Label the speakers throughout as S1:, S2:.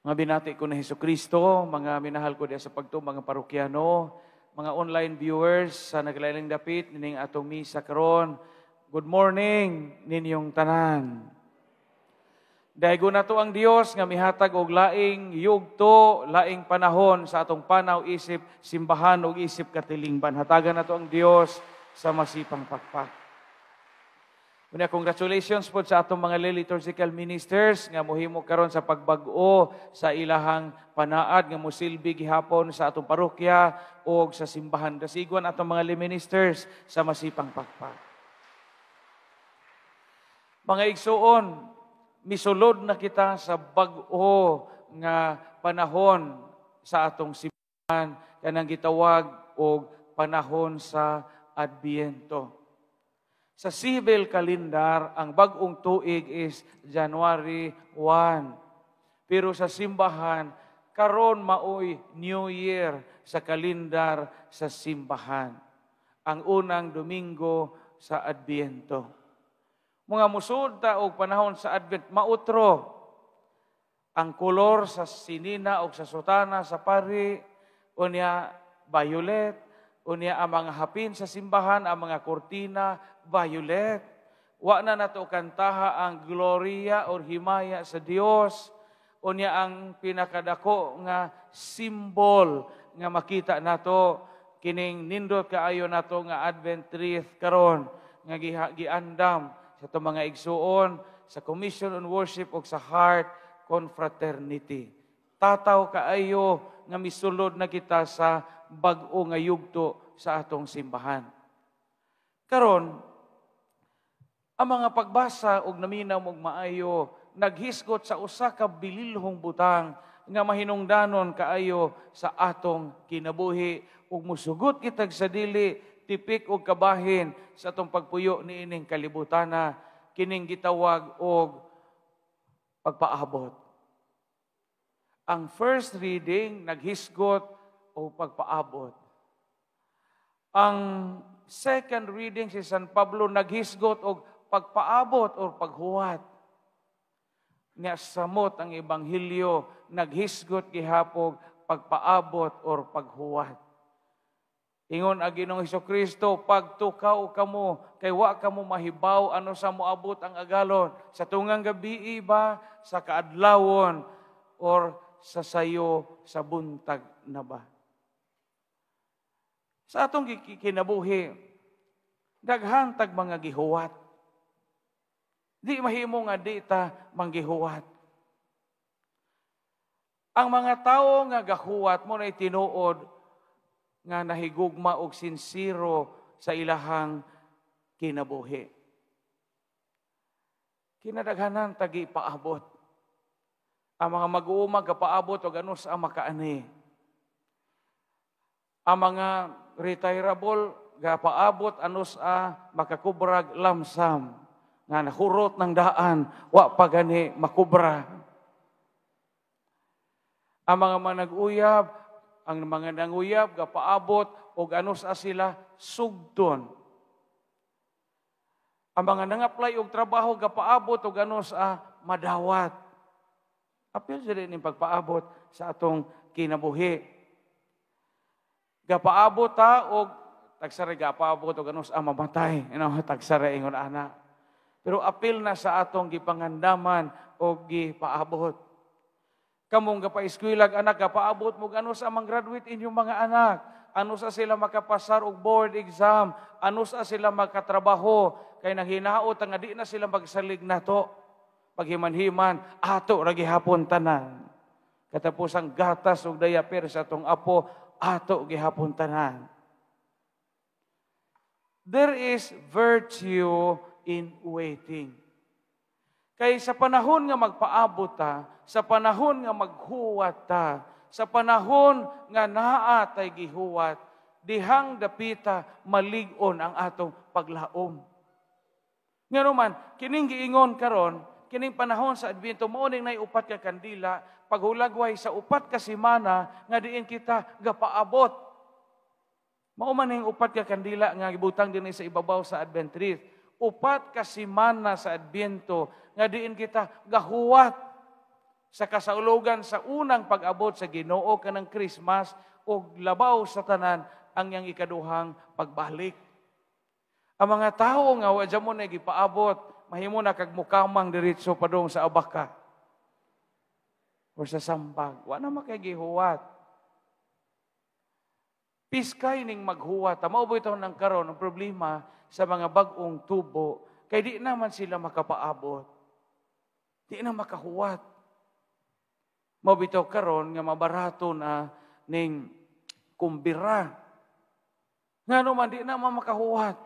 S1: Mga binati ko ni Hesus Kristo, mga minahal ko diya sa pagtuo, mga parokyano, mga online viewers sa naglaing dapit nining atong misa karon. Good morning ninyong tanan. Daygon nato ang Dios nga mihatag og laing yugto, laing panahon sa atong panaw isip simbahan ug isip katilingban. Hatagan nato ang Dios sa masipang pakpak. Unya, congratulations po sa atong mga lay liturgical ministers nga mohimo karon sa pagbag-o sa ilahang panaad nga mosilbi gihapon sa atong parokya o sa simbahan. Dasiguan atong mga lay ministers sa masipang pakpak. Mga igsuon, misulod na kita sa bag-o nga panahon sa atong simbahan, kanang gitawag og panahon sa Adbiento. Sa civil calendar, ang bag-ong tuig is January 1. Pero sa simbahan, karon maoy New Year sa kalendar sa simbahan. Ang unang Domingo sa Adbiento. Mga musud ta og panahon sa Advent, mautro ang kolor sa sinina o sa sutana sa pari, unya violet, unya ang mga hapin sa simbahan, ang mga kortina, violet. Wa na nato kantaha ang Gloria or Himaya sa Dios. Unya ang pinakadako nga symbol nga makita nato kining nindot kaayo nato nga Advent wreath karon nga giandam sa atong mga igsuon sa Commission on Worship ug sa Heart Confraternity. Tataw kaayo nga misulod na kita sa bag-o nga yugto sa atong simbahan. Karon, ang mga pagbasa og naminaw og maayo naghisgot sa usa ka bililhong butang nga mahinungdanon kaayo sa atong kinabuhi ug musugot kitag sa dili tipik og kabahin sa atong pagpuyo niining kalibutana, kining gitawag og pagpaabot. Ang first reading naghisgot og pagpaabot. Ang second reading, si San Pablo naghisgot og pagpaabot or paghuwat. Nga samot ang Ebanghelyo naghisgot gihapon pagpaabot or paghuwat. Ingon ang Ginoong Kristo, "Pagtukaw kamo kay wa kamo mahibaw ano sa moabot ang agalon, sa tungang gabi ba, sa kaadlawon, or sa sayo sa buntag na ba?" Sa atong kinabuhi, daghan tag mga gihuwat. Di mahimo nga di ta manggihuwat. Ang mga tawo nga gahuwat mo na tinuod nga nahigugma og sinsero sa ilahang kinabuhi. Kinadaghanan tagi paabot. Ang mga mag-uuma gapaabot og ano sa makaani. Ang mga retirable gapaabot ano sa makakubrag lump sum nga nahurot ng daan, wa pa gani makubra. Ang mga manag-uyab, ang mga nanguyab gapaabot og ano sa sila sugton. Ang mga nang-apply og trabaho gapaabot og ano sa madawat. Apil sila ning pagpaabot sa atong kinabuhi. Gapaabot ta og tagsara, gapaabot og ano sa mamatay. Tagsara ingon ana. Pero apil na sa atong gipangandaman o gipaabot. Kamong gapaeskwelag anak, gapaabot mo ano sa mang graduate inyong mga anak. Ano sa sila makapasar og board exam, ano sa sila makatrabaho, kay nang hinaot nga di na sila magsalig nato. Paghiman-himan, ato ra gihapon tanan. Katapusang gatas ug diaper sa atong apo, ato gihapon tanan. There is virtue in waiting. Kay sa panahon nga magpaabot ta, sa panahon nga maghuwat ta, sa panahon nga naa tay gihuwat, dihang dapita malig-on ang atong paglaom. Ngano man, kining giingon karon, kining panahon sa Adbiento, mao ning nay upat ka kandila, paghulagway sa upat ka semana nga diin kita gapaabot. Mao man ning upat ka kandila nga gibutang dinhi sa ibabaw sa Advent wreath. Upat ka semana sa Adbiento nga diin kita gahuwat. Sa kasaulogan sa unang pag-abot sa Ginoo kanang Christmas ug labaw sa tanan ang iyang ikaduhang pagbalik. Ang mga tawo nga wa mo na gipaabot, mahimo na kag mukamang diretso padung sa abaka or sa sambag. Wa na makagihuwat. Piskay ning maghuwat. Mao bitaw nang karon ang problema sa mga bag-ong tubo kay di naman sila makapaabot. Di na makahuwat. Mao bitaw karon nga mabarato na ning kumbira. Ngano man di na man makahuwat.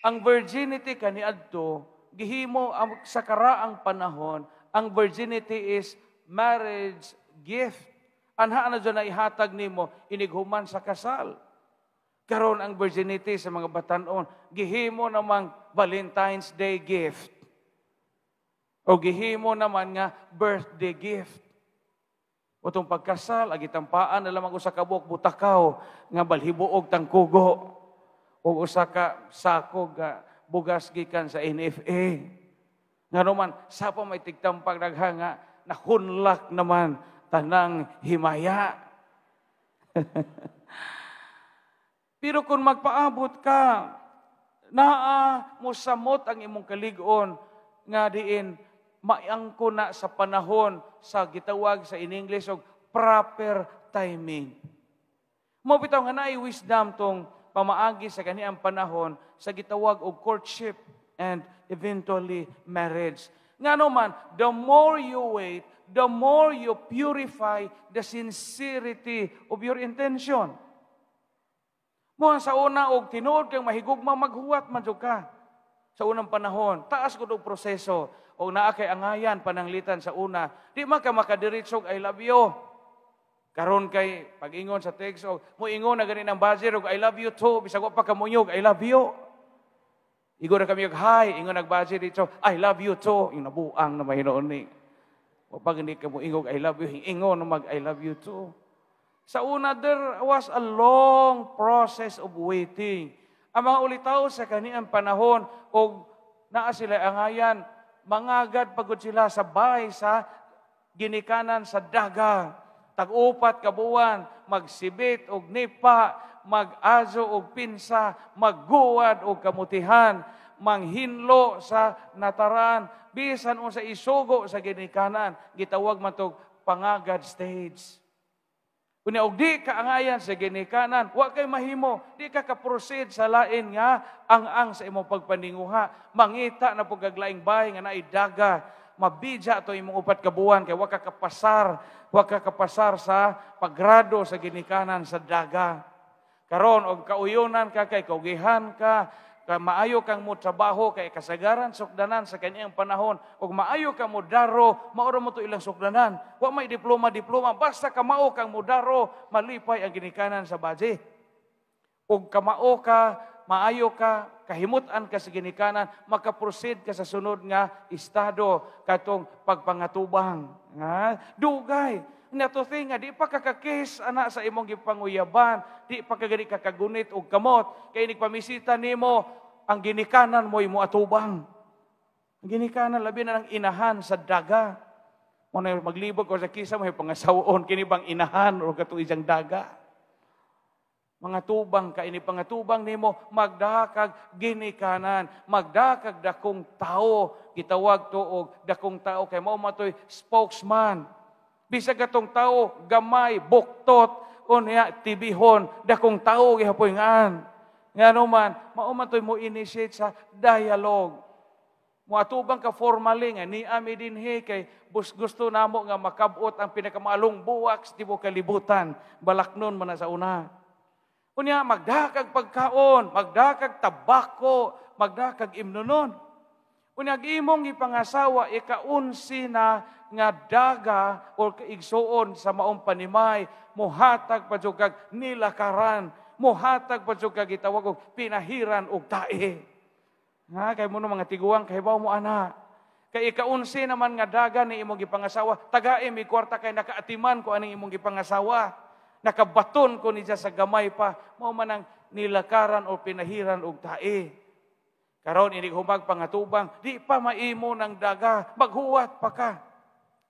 S1: Ang virginity kaniadto gihimo sa karaang panahon, ang virginity is marriage gift. Anha na dyan na ihatag nimo inighuman sa kasal. Karon ang virginity sa mga batanon, gihimo namang Valentine's Day gift. O gihimo naman nga birthday gift. Utong pagkasal, agitampaan na lamang usa ka buok butakaw nga balhiboog tangkugo. O usa ka sako nga bugas gikan sa NFA. Nga naman, sa pa may tigtampag daghan nga nahunlak naman tanang himaya. Pero kung magpaabot ka, naa mo samot ang imong kalig-on nga diin maangko na sa panahon sa gitawag sa in English og proper timing. Mao bitaw nga naay wisdom tong pamaagi sa kaniang panahon sa gitawag og courtship and eventually marriage. Ngano man, the more you wait, the more you purify the sincerity of your intention. Mo sa una og tinuod kang mahigugma, maghuwat man jud ka. Sa unang panahon, taas gud og proseso og naa kay angayan pananglitan sa una, di man ka makadiretso og "I love you." Karon kay pag-ingon sa text og moingon na gani ng budget og "I love you too," bisag wa pa ka munyog "I love you." Igo na kami og "Hi," ingon nag budget dito, "I love you too." Yung nabuang na mahinoon ni. Wa pa gani ka mo ingog "I love you," ingon na mag "I love you too." Sa una, there was a long process of waiting. Ang mga ulitaw sa kaniang panahon og naa sila angayan, mangagad pagod sila sa bahay sa ginikanan sa daga. Tag-upat ka buwan, magsibit og nipa, mag-azo og pinsa, magguwad og kamutihan, manghinlo sa nataran, bisan unsa isugo sa ginikanan, gitawag man tog pangagad stage. Unya og di ka angayan sa ginikanan, wa kay mahimo, di ka ka-proceed sa lain nga ang-ang sa imong pagpaninguha. Mangita na pud kag laing bahay nga naay daga, mabidya to imong 4 ka buwan kay wa ka kapasar sa paggrado sa ginikanan sa daga. Karon og kauyonan ka kay kaugihan ka, ka maayo kang mo trabaho kay kasagaran sukdanan sa kaniyang panahon og maayo ka mo daro, maura mo to ilang sukdanan. Wa may diploma diploma, basta kamao kang modaro, malipay ang ginikanan sa baje. Og kamao ka, maayo ka, kahimut-an ka sa ginikanan, makaproceed ka sa sunod nga estado katong pagpangatubang. Nga dugay na to think nga di pa kakakis ana sa imong gipanguyaban, di pa ka gani kakagunit og kamot kay nigpamisita nimo ang ginikanan mo imo atubang. Ang ginikanan, labi na ng inahan sa daga. Mo na maglibog ko sa kisa mo pangasawon kini bang inahan o kato isang daga. Mga tubang ka ini pangatubang nimo magdakag ginikanan, magdakag dakong tao, gitawag to og dakong tao kay mao matoy spokesman. Bisag katong tao gamay, buktot, unya tibihon, dakong tao gihapoy ngaan. Ngano man, mao man toy mo initiate sa dialogue. Moatubang ka formally nga ni ami dinhi kay bus gusto namo nga makabot ang pinakamaalong buwak sa tibuok kalibutan. Balaknon man na sa una. Unya magdakag pagkaon, magdakag tabako, magdakag imnonon. Unya imong gipangasawa ikaunsi na nga daga o kaigsuon sa maong panimay, mohatag pa jud kag nilakaran, mohatag pa jud kag gitawag og pinahiran og tae. Nga kay mo no mga tiguang kahibaw mo ana. Kay ikaunsi naman nga daga ni imong gipangasawa, tagae mi kwarta kay nakaatiman ko aning imong gipangasawa. Nakabaton ko niya sa gamay pa, mao man ang nilakaran o pinahiran og tae. Karon inig humag pangatubang, di pa maimo ng daga, maghuwat pa ka.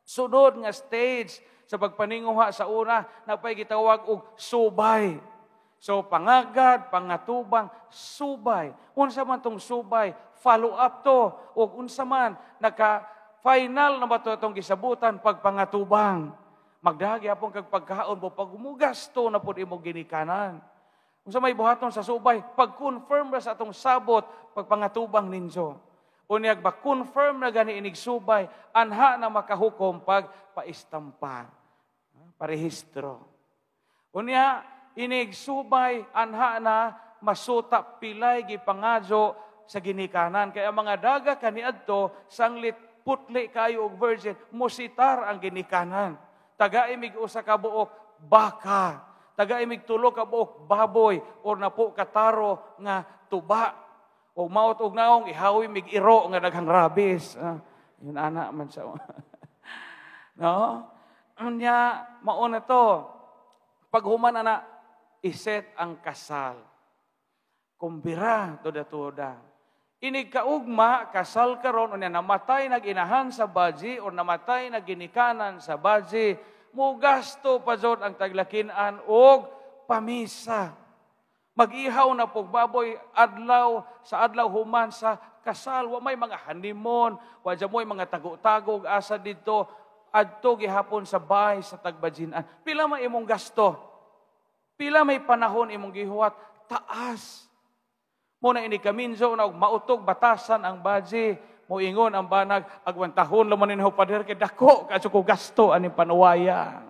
S1: Sunod nga stage sa pagpaninguha sa una, napay gitawag og subay. So pangagad, pangatubang, subay. Unsa man tong subay? Follow up to. Og unsa man naka final na ba to atong gisabutan pagpangatubang? Magdagi apong kag pagkaon mo pag mugasto na pud imong ginikanan. Unsa may buhaton sa subay? Pag-confirm ra sa atong sabot pagpangatubang ninyo. Unyag ba confirm na gani inig subay, anha na makahukom pag paistampa, parehistro. Unya inig subay, anha na masuta pilay gipangadyo sa ginikanan. Kaya ang mga daga kaniadto sanglit putli kayo og virgin, musitar ang ginikanan. Taga imig usa ka buok baka, taga imig tulo ka buok baboy or napo kataro nga tuba. Og maot og naong ihawi mig iro nga daghang rabis. Yun ana man sa, no? Unya mao na to. Paghuman ana, iset ang kasal. Kumbira toda-toda. Inig kaugma, kasal karon, unya namatay nag-inahan sa baji or namatay nagginikanan sa baji, mugasto pa jud ang taglakinan og pamisa. Mag-ihaw na pog baboy adlaw sa adlaw human sa kasal. Wa may mga honeymoon, wa mo'y mga tago-tago asa dito adto gihapon sa bahay sa tagbajinan. Pila may imong gasto? Pila may panahon imong gihuwat? Taas. Mo na ini kaminzo na og mautog batasan ang baji, moingon ang banag, "Agwantahon laman ninyo, pader, kay dako kadto ko gasto ani panuwaya."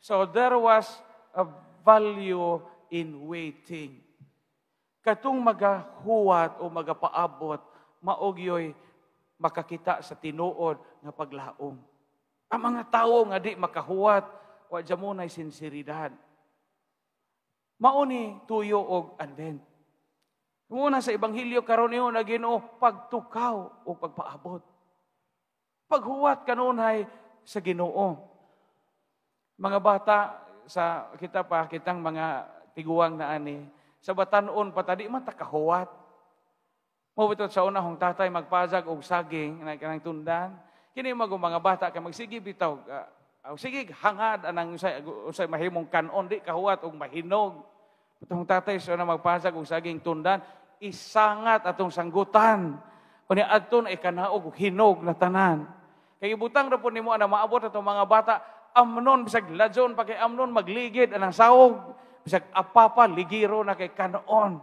S1: So there was a value in waiting. Katong magahuwat o magapaabot, maugyoy makakita sa tinuod nga paglaom. Ang mga tawo nga di makahuwat, wa mo nay sinseridad. Mao ni tuyo og Advent. Muna sa Ebanghelyo karon ingon na Ginoo, pagtukaw o pagpaabot. Paghuwat kanunay sa Ginoo. Mga bata sa kita pa kitang mga tiguang na ani sa batanon pa tadi man ta kahuwat. Mo bitot sa una hong tatay magpazag og saging na kanang tundan. Kini mag mga bata kay magsige bitaw, sige hangad anang usay mahimong kanon, di kahuwat og mahinog. Atong tatay sa una magpazag og saging tundan, isangat atong sanggutan. Unya adto na ikanaog og hinog na tanan. Kay ibutang ra pud nimo ana, maabot atong mga bata, amnon bisag ladyon pa kay amnon magligid anang sawog. Bisag apapa, ligiro na kay kanoon.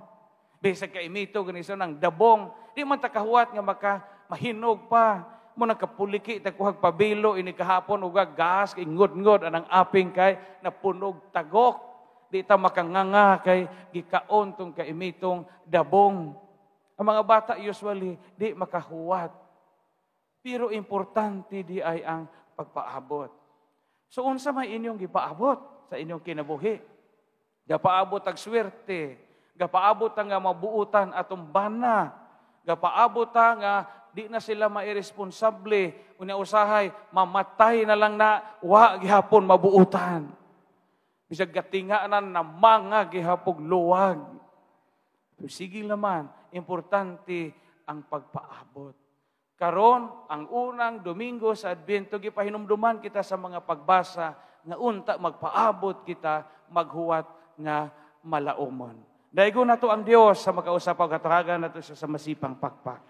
S1: Bisag kay imito ganito ng dabong, di man ta kahuwat nga maka mahinog pa. Mo nagkapuliki ta kuhag pabilo ini kahapon ug gas kay ngod-ngod anang aping kay napunog tagok. Di ta makanganga kay gikaon tong kaimitong dabong. Ang mga bata usually di makahuwat. Pero importante di ay ang pagpaabot. So unsa may inyong gipaabot sa inyong kinabuhi? Gapaabot ang swerte, gapaabot ang nga mabuutan atong bana, gapaabot ta nga di na sila mairesponsable, unya usahay mamatay na lang na wa gihapon mabuutan. Bisag gatinganan na mga gihapog luwag. Pero sige naman, importante ang pagpaabot. Karon, ang unang Domingo sa Adbiento, gipahinumduman kita sa mga pagbasa nga unta magpaabot kita, maghuwat nga malaumon. Daigo nato ang Dios sa makausap, pagkatahagan nato siya sa masipang pakpak.